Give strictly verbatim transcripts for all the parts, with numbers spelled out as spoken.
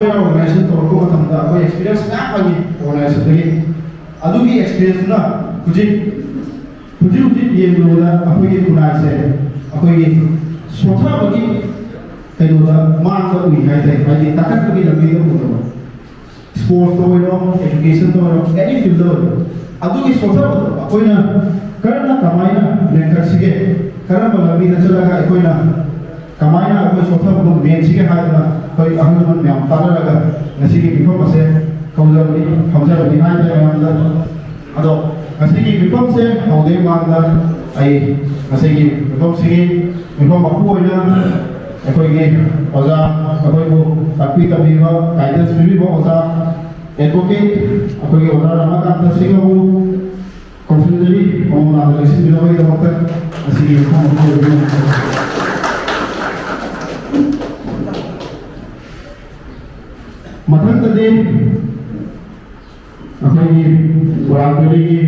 Organisation ꯇꯧꯔꯛꯄ ꯃꯇꯝꯗ ꯑꯩꯈꯣꯏ ꯑꯦꯛꯁꯄꯤꯔꯤꯌꯦꯟꯁ ꯃꯌꯥꯝ ꯐꯪꯉꯤ ꯑꯣꯔꯒꯅꯥꯏꯖꯦꯁꯟꯗꯒꯤ꯫ ꯑꯗꯨꯒꯤ ꯑꯦꯛꯁꯄꯤꯔꯤꯌꯦꯟꯁꯇꯨꯅ ꯍꯧꯖꯤꯛ ꯍꯧꯖꯤꯛ ꯍꯧꯖꯤꯛ ꯌꯦꯡꯂꯨꯕꯗ ꯑꯩꯈꯣꯏꯒꯤ ꯈꯨꯟꯅꯥꯏꯁꯦ ꯑꯩꯈꯣꯏꯒꯤ ꯁꯣꯊꯕꯒꯤ ꯀꯩꯅꯣꯗ ꯃꯥꯡꯗ ꯎꯏ ꯍꯥꯏꯇꯥꯔꯦ꯫ ꯍꯥꯏꯗꯤ ꯇꯥꯈꯠꯄꯒꯤ ꯂꯝꯕꯤꯗ ꯎꯗꯕ꯫ ꯁ꯭ꯄꯣꯔꯠꯁꯇ ꯑꯣꯏꯔꯣ, ꯑꯦꯖꯨꯀꯦꯁꯟꯗ ꯑꯣꯏꯔꯣ, ꯑꯦꯅꯤ ꯐꯤꯜꯗ ꯑꯣꯏꯔꯣ, ꯑꯗꯨꯒꯤ ꯁꯣꯊꯕꯗꯣ ꯑꯩꯈꯣꯏꯅ ꯀꯔꯝꯅ ꯀꯃꯥꯏꯅ ꯃꯦꯟꯈꯠꯁꯤꯒꯦ, ꯀꯔꯝꯕ ꯂꯝꯕꯤꯗ ꯆꯠꯂꯒ ꯑꯩꯈꯣꯏꯅ ꯀꯃꯥꯏꯅ ꯑꯩꯈꯣꯏ ꯁꯣꯊꯕꯗꯣ ꯃꯦꯟꯁꯤꯒꯦ ꯍꯥꯏꯗꯅ ꯑꯩꯈꯣꯏ ꯑꯍꯜ ꯂꯃꯟ ꯃꯌꯥꯝ ꯇꯥꯟꯅꯔꯒ ꯉꯁꯤꯒꯤ ꯃꯤꯐꯝ ꯑꯁꯦ ꯍꯧꯖꯕꯅꯤ, ꯍꯧꯖꯕꯅꯤ ꯍꯥꯏꯇꯥꯔꯦ ꯃꯌꯥꯝꯗ꯫ ꯑꯗꯣ ꯉꯁꯤꯒꯤ ꯃꯤꯐꯝꯁꯦ ꯍꯧꯗ꯭ꯔꯤꯉꯩ ꯃꯃꯥꯡꯗ ꯑꯩ ꯉꯁꯤꯒꯤ ꯃꯤꯐꯝꯁꯤꯒꯤ ꯃꯤꯐꯝ ꯃꯄꯨ ꯑꯣꯏꯅ ꯑꯩꯈꯣꯏꯒꯤ ꯑꯣꯖꯥ, ꯑꯩꯈꯣꯏꯕꯨ ꯇꯥꯛꯄꯤ ꯇꯝꯕꯤꯕ, ꯒꯥꯏꯗꯦꯟꯁ ꯄꯤꯕꯤꯕ ꯑꯣꯖꯥ ꯑꯦꯗꯚꯣꯀꯦꯠ ꯑꯩꯈꯣꯏꯒꯤ ꯑꯣꯖꯥ ꯔꯥꯃꯥꯀꯥꯟꯇ ꯁꯤꯡꯍꯕꯨ ꯀꯧꯁꯤꯟꯖꯔꯤ꯫ ꯃꯃꯣꯟ ꯂꯥꯛꯅ ꯂꯣꯏꯁꯤꯟꯕꯤꯅꯕꯒꯤꯗꯃꯛꯇ ꯉꯁꯤꯒꯤ ꯃꯐꯝ ꯑꯁꯤꯗ ꯑꯣꯏꯕꯤꯔꯝꯂꯦ꯫ ꯃꯊꯪꯗꯗꯤ ꯑꯩꯈꯣꯏꯒꯤ ꯃꯣꯏꯔꯥꯡ ꯚꯦꯂꯤꯒꯤ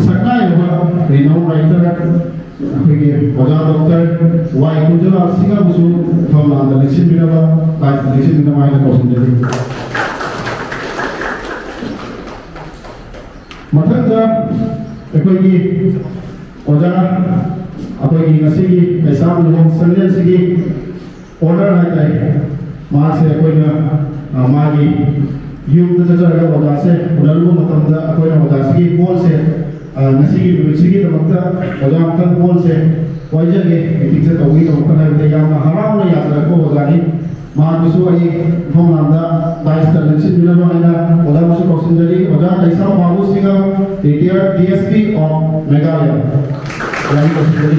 ꯁꯛꯅꯥꯏꯔꯕ ꯔꯤꯅꯥꯎꯟ ꯔꯥꯏꯇꯔ ꯑꯩꯈꯣꯏꯒꯤ ꯑꯣꯖꯥ ꯗꯣꯛꯇꯔ ꯋꯥꯏ ꯀꯨꯟꯖꯂꯥꯜ ꯁꯤꯡꯍꯕꯨꯁꯨ ꯃꯐꯝ ꯂꯥꯡꯗ ꯂꯦꯡꯁꯤꯟꯕꯤꯅꯕ, ꯂꯥꯏꯁꯤꯗ ꯂꯦꯡꯁꯤꯟꯕꯤꯅꯕ ꯍꯥꯏꯅ ꯀꯧꯁꯤꯟꯖꯔꯤ꯫ ꯃꯊꯪꯗ ꯑꯩꯈꯣꯏꯒꯤ ꯑꯣꯖꯥ, ꯑꯩꯈꯣꯏꯒꯤ ꯉꯁꯤꯒꯤ ꯀꯩꯁꯥꯝ ꯂꯨꯍꯣꯡ ꯁꯪꯂꯦꯟꯁꯤꯒꯤ ꯑꯣꯅꯔ ꯍꯥꯏꯇꯥꯔꯦ, ꯃꯍꯥꯛꯁꯦ ꯑꯩꯈꯣꯏꯅ, ꯑ, ꯃꯥꯒꯤ ꯌꯨꯝꯗ ꯆꯠꯆꯔꯒ ꯑꯣꯖꯥꯁꯦ ꯎꯅꯔꯨꯕ ꯃꯇꯝꯗ ꯑꯩꯈꯣꯏꯅ ꯑꯣꯖꯥꯁꯤꯒꯤ ꯕꯣꯟꯁꯦ, ꯑ, ꯉꯁꯤꯒꯤ ꯅꯨꯃꯤꯠꯁꯤꯒꯤꯗꯃꯛꯇ ꯑꯣꯖꯥ ꯑꯃꯈꯛ ꯕꯣꯟꯁꯦ ꯋꯥꯏꯖꯒꯦ, ꯃꯤꯇꯤꯡꯁꯦ ꯇꯧꯕꯒꯤꯗꯃꯛꯇ ꯍꯥꯏꯕꯗ ꯌꯥꯝꯅ ꯍꯔꯥꯎꯅ ꯌꯥꯖꯔꯛꯄ ꯑꯣꯖꯥꯅꯤ꯫ ꯃꯍꯥꯛꯄꯨꯁꯨ ꯑꯩ ꯃꯐꯝ ꯂꯥꯡꯗ ꯗꯥꯏꯁꯇ ꯂꯦꯡꯁꯤꯟꯕꯤꯅꯕ ꯍꯥꯏꯅ ꯑꯣꯖꯥꯕꯨꯁꯨ ꯀꯧꯁꯤꯟꯖꯔꯤ꯫ ꯑꯣꯖꯥ ꯀꯩꯁꯥꯝ ꯐꯥꯎꯕꯁꯤꯒ ꯔꯤꯇꯤꯌꯔ D S P of Meghalaya ꯑꯣꯖꯥꯕꯨ ꯀꯧꯁꯤꯟꯖꯔꯤ꯫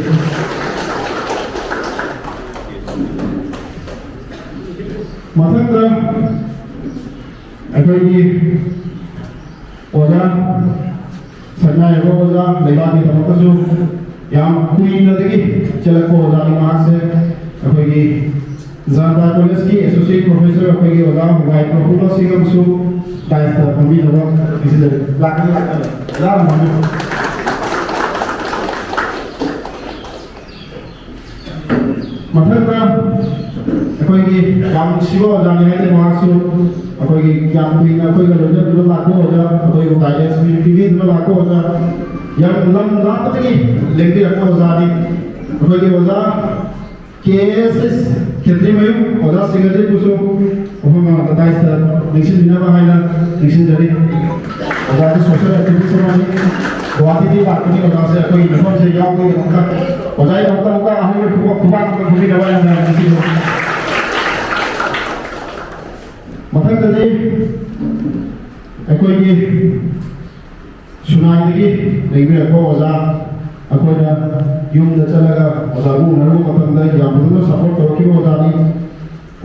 ꯃꯊꯪꯗ ꯑꯩꯈꯣꯏꯒꯤ ꯑꯣꯖꯥ, ꯁꯛꯅꯥꯏꯔꯕ ꯑꯣꯖꯥ, ꯂꯩꯕꯥꯛꯀꯤꯗꯃꯛꯇꯁꯨ ꯌꯥꯝ ꯀꯨꯏꯅꯗꯒꯤ ꯆꯦꯜꯂꯛꯄ ꯑꯣꯖꯥꯅꯤ ꯃꯍꯥꯛꯁꯦ꯫ ꯑꯩꯈꯣꯏꯒꯤ ꯖꯅꯇꯥ ꯀꯣꯂꯦꯖꯀꯤ ꯑꯦꯁꯣꯁꯤꯌꯦꯠ ꯄ꯭ꯔꯣꯐꯦꯁꯔ ꯑꯩꯈꯣꯏꯒꯤ ꯑꯣꯖꯥ ꯋꯥꯏ ꯄ꯭ꯔꯐꯨꯜꯂ ꯁꯤꯡꯍꯕꯨꯁꯨ ꯗꯥꯏꯁꯇ ꯐꯝꯕꯤꯅꯕ ꯄꯤꯖꯔꯤ꯫ ꯂꯥꯛꯀꯅꯤ, ꯂꯥꯛꯀꯅꯤ꯫ ꯑꯣꯖꯥ ꯑꯗꯨꯝ ꯐꯝꯕꯤꯌꯨ꯫ ꯃꯊꯪꯗ ꯑꯩꯈꯣꯏꯒꯤ ꯌꯥꯝ ꯅꯨꯡꯁꯤꯕ ꯑꯣꯖꯥꯅꯤ ꯍꯥꯏꯇꯥꯔꯦ꯫ ꯃꯍꯥꯛꯁꯨ ꯑꯩꯈꯣꯏꯒꯤ ꯌꯥꯝ ꯀꯨꯏꯅ ꯑꯩꯈꯣꯏꯒ ꯂꯣꯏꯅꯗꯨꯅ ꯂꯥꯛꯄ ꯑꯣꯖꯥ, ꯑꯩꯈꯣꯏꯕꯨ guidance ꯄꯤꯕꯤꯗꯨꯅ ꯂꯥꯛꯄ ꯑꯣꯖꯥ, ꯌꯥꯝ ꯂꯝ ꯂꯥꯞꯄꯗꯒꯤ ꯂꯦꯡꯕꯤꯔꯛꯄ ꯑꯣꯖꯥꯅꯤ꯫ ꯑꯩꯈꯣꯏꯒꯤ ꯑꯣꯖꯥ ꯀꯦ ꯑꯦꯁ ꯑꯦꯁ ꯈꯦꯇ꯭ꯔꯤꯃꯌꯨꯝ ꯑꯣꯖꯥꯁꯤꯡ ꯑꯁꯤꯕꯨꯁꯨ ꯃꯐꯝ ꯑꯃꯗ ꯗꯥꯏꯁꯇ ꯅꯤꯡꯁꯤꯡꯕꯤꯅꯕ ꯍꯥꯏꯅ ꯅꯤꯡꯁꯤꯡꯖꯔꯤ꯫ ꯑꯣꯖꯥꯁꯦ social activist ꯑꯃꯅꯤ꯫ ꯒꯨꯋꯥꯍꯥꯇꯤꯗꯒꯤ ꯂꯥꯛꯄꯅꯤ꯫ ꯑꯣꯖꯥꯁꯦ ꯑꯩꯈꯣꯏꯒꯤ ꯃꯐꯝꯁꯦ ꯌꯥꯎꯕꯒꯤꯗꯃꯛꯇ ꯑꯣꯖꯥꯒꯤꯗꯃꯛꯇ ꯑꯃꯨꯛꯀ ꯑꯍꯧꯕ ꯈꯨꯕꯥꯛ, ꯈꯨꯕꯥꯛ ꯑꯃ ꯈꯨꯕꯤꯅꯕ ꯍꯥꯏꯅ ꯅꯤꯡꯁꯤꯡꯖꯔꯤ꯫ ꯃꯊꯪꯗꯗꯤ ꯑꯩꯈꯣꯏꯒꯤ ꯁꯨꯅꯥꯏꯗꯒꯤ ꯂꯦꯡꯕꯤꯔꯛꯄ ꯑꯣꯖꯥ, ꯑꯩꯈꯣꯏꯅ ꯌꯨꯝꯗ ꯆꯠꯂꯒ ꯑꯣꯖꯥꯕꯨ ꯎꯅꯔꯨꯕ ꯃꯇꯝꯗ ꯌꯥꯝ ꯐꯖꯅ support ꯇꯧꯔꯛꯈꯤꯕ ꯑꯣꯖꯥꯅꯤ꯫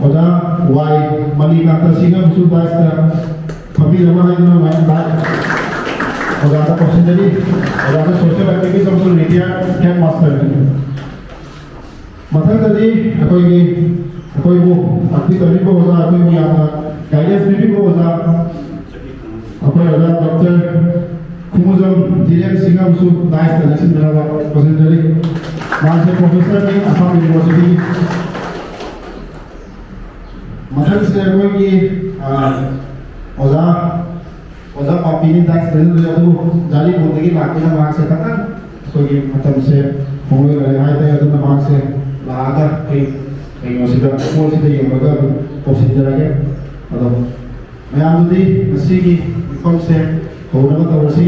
ꯑꯣꯖꯥ ꯋꯥꯏ ꯃꯅꯤꯀꯥꯟꯇ ꯁꯤꯡ ꯑꯃꯁꯨ ꯗꯥꯏꯁꯇ ꯐꯝꯕꯤꯔꯝꯃ ꯍꯥꯏꯗꯨꯅ ꯃꯌꯥꯝ ꯂꯥꯛ ꯑꯣꯖꯥꯗ ꯀꯧꯁꯤꯟꯖꯔꯤ꯫ ꯑꯣꯖꯥꯗ social activist ꯑꯃꯁꯨꯡ retired headmaster ꯅꯤ꯫ ꯃꯊꯪꯗꯗꯤ ꯑꯩꯈꯣꯏꯒꯤ, ꯑꯩꯈꯣꯏꯕꯨ ꯇꯥꯛꯄꯤ ꯇꯝꯕꯤꯕ ꯑꯣꯖꯥ, ꯑꯩꯈꯣꯏꯕꯨ ꯌꯥꯝꯅ guidance ꯄꯤꯕꯤꯕ ꯑꯣꯖꯥ, ꯑꯩꯈꯣꯏ ꯑꯣꯖꯥ ꯗꯣꯛꯇꯔ ꯈꯨꯃꯨꯖꯝ ꯙꯤꯔꯦꯟ ꯁꯤꯡ ꯑꯃꯁꯨ ꯗꯥꯏꯁꯇ ꯂꯦꯡꯁꯤꯟꯕꯤꯅꯕ ꯈꯣꯝꯖꯤꯟꯖꯔꯤ꯫ ꯃꯥꯁꯦ professor ꯅꯤ, ꯑꯁꯥꯝ ꯌꯨꯅꯤꯚꯔꯁꯤꯇꯤꯒꯤ꯫ ꯃꯊꯪꯁꯤꯗ ꯑꯩꯈꯣꯏꯒꯤ, ꯑ, ꯑꯣꯖꯥ, ꯑꯣꯖꯥ ꯄꯥꯝꯕꯤꯅꯤ ꯗꯥꯏꯁ ꯄ꯭ꯔꯦꯁꯤꯗꯦꯟ ꯑꯗꯨ ꯖꯥꯔꯤꯄꯨꯔꯗꯒꯤ ꯂꯥꯛꯇꯨꯅ ꯃꯍꯥꯛꯁꯦ ꯈꯇꯪ ꯑꯩꯈꯣꯏꯒꯤ ꯃꯇꯝꯁꯦ ꯍꯣꯡꯂꯣꯏꯅꯔꯦ ꯍꯥꯏꯇꯥꯔꯦ꯫ ꯑꯗꯨꯅ ꯃꯍꯥꯛꯁꯦ ꯂꯥꯛꯑꯒ ꯑꯩꯈꯣꯏ ꯀꯩꯅꯣꯁꯤꯗ, ꯍꯣꯜꯁꯤꯗ ꯌꯦꯡꯂꯒ ꯑꯗꯨꯝ ꯀꯧꯁꯤꯟꯖꯔꯒꯦ꯫ ꯑꯗꯣ ꯃꯌꯥꯝꯗꯨꯗꯤ ꯉꯁꯤꯒꯤ ꯃꯤꯐꯝꯁꯦ ꯍꯧꯅꯕ ꯇꯧꯔꯁꯤ꯫